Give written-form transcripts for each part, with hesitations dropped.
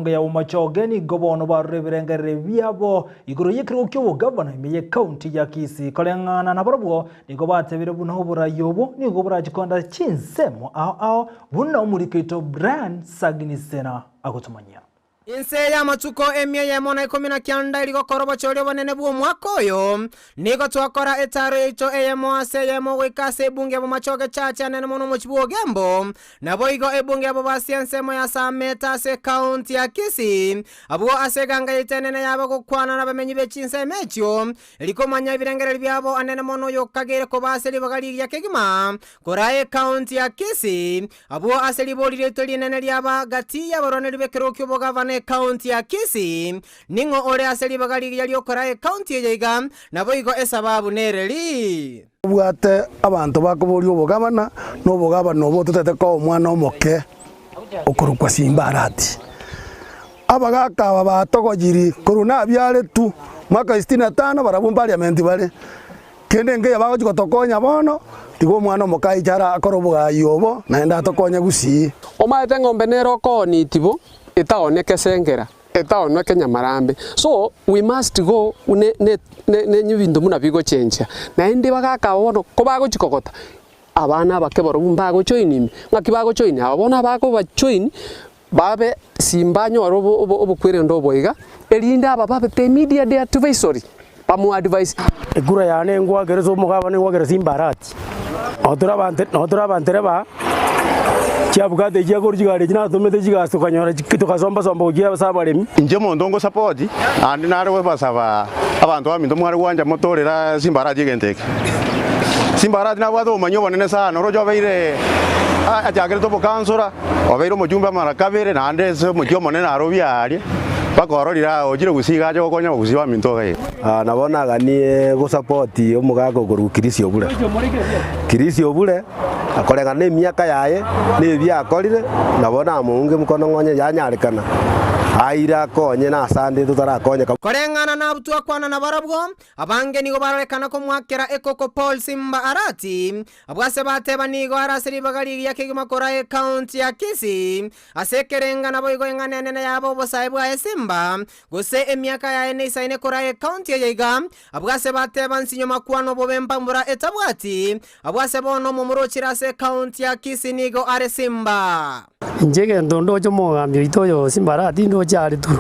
ebunge ya Bomachoge nigo bono barure ebirengererio biabo igoro y'ekerogo ki'obogavana ime y'ecounty ya Kisii. Koreng'ana nabarabwo nigo batebire buna oborai obo nigo borache koenda chinsemo ao ao buna omoriki oito Brian Saginisena agotomanyia. Inse y'amatuko emia eyemo na ikomi na kianda erigokora obochori obonene bw'omwaka oyo, nigo twakora etaaro yaito eyemo ase eyemo goika ase ebunge ya Bomachoge Church anene mono omochie bw'Ogembo, naboigo ebunge ya Bobasi ensemo ya Sameta ase ekaunti ya Kisii, abwo ase eganga yaito enene y'abagokwana nabamenyi be chinsemo echio, erikomanya ebirengererio biabo anene mono oyokageire koba ase ribaga rigiya kegima koraa ekaunti ya Kisii, Abwo ase ribori riaito rinene riaba gati y'abarwaneri b'ekerogo ki'obogavana ekaunti ya Kisii, ning'o ore ase ribaga rigiya ri'okoraa ekaunti eye iga, naboigo esababu nereri. Obwate abanto bakoboria obogabana, na obogabana obo ototete koa omwana omoke okorokwa Simbarati. Abagaaka aba batogoyiri korwa nabiaretwe mwaka o sitini na tano barabwo mpariamenti bare. Kende nkeiyo bagochia gotokonya bono, tiga omwana omoke aiche ara akore obogayi obo, naende atokonye gusii. Omanyete eng'ombe nere okooni itibo, etaoni ekesengera, etaoni ekenyamarambe. So, we must go ne ne ne ebinto buna bigochenchia. Naende bagaka aba bono, kobagochia kogota, abana abake barobwo mbagojoin ime, ng'aki bagojoin? Aba bono abakobajoin, babe simba anyore obo obo obokwerende obo iga, erinde aba babete immediate advisory, bamoadvise. Ekura yane ngwakere ase omogabane ngwakere Simbarati, nabo tore abante nabo tore abantereba, chiabukate echi chiakorwa chigari echi natomete chigasi tokanyora chik togasomba somba gochia ase abaremi. Inche omonto ngosapoti, naende nare gobasaba abanto baminto mware gwancha motorera Simbarati egento eke. Simbarati nabwate obomanyi obonene sana, oroche obeire achakerete obokansora, Obeire omochumbe amara kabere, naende ase omochie omonene arobie aaria, mpaka ororire aa ochire gusii iga ache gokonya abagusii baminto iga iga. Nabo naganie gosapoti omogaka okorwa Kirisi Obure. Kirisi Obure, koreng'ana na emiaka yaye, na ebi akorire, nabo namounge mokono ng'onye yanyarekana, aire akonye na asande totarakonyeka. Koreng'ana nabwo twakwana nabarabwo, abange nigo barorekana komoakera ekoko Paul Simba Arati, Abwo ase bateba nigo are ase ribaga rigiya kegima koraa ecounty ya Kisii, ase ekerenga naboigo eng'ana enene yabo obosae bwaye Simba, gose emiaka yaye neisaine koraa ecounty eye iga, abwo ase bateba nsinyo makwano obobe mbamura etabwati, abwo ase bono omomura ochire ase ecounty ya Kisii nigo are Simba. Inche egento ndoche omogambi oito oyo Simba Arati ndoche are turu.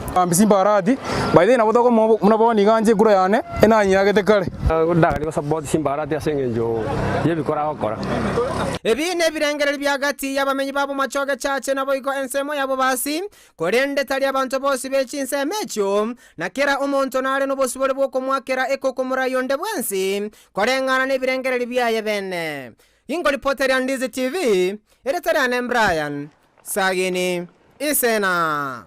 Omogambi Simba Arati, by the way nabo tokomoa buna bono iga inche ekura yane enanyiagete kare. Ndaganie gosupport Simba Arati ase eng'encho y'ebikora agokora. Ebi nebirengererio bia gati y'abamenyi ba Bomachoge Church naboigo ensemo ya Bobasi, korende tari abanto bonsi be chinsemo echio, na kera omonto nare nobosibore bw'okomoakera ekokomorai onde bwensi, koreng'ana nebirengererio biaye bene. Ingoripoteria Ndizi TV, erieta riane Brian Sagini Isena.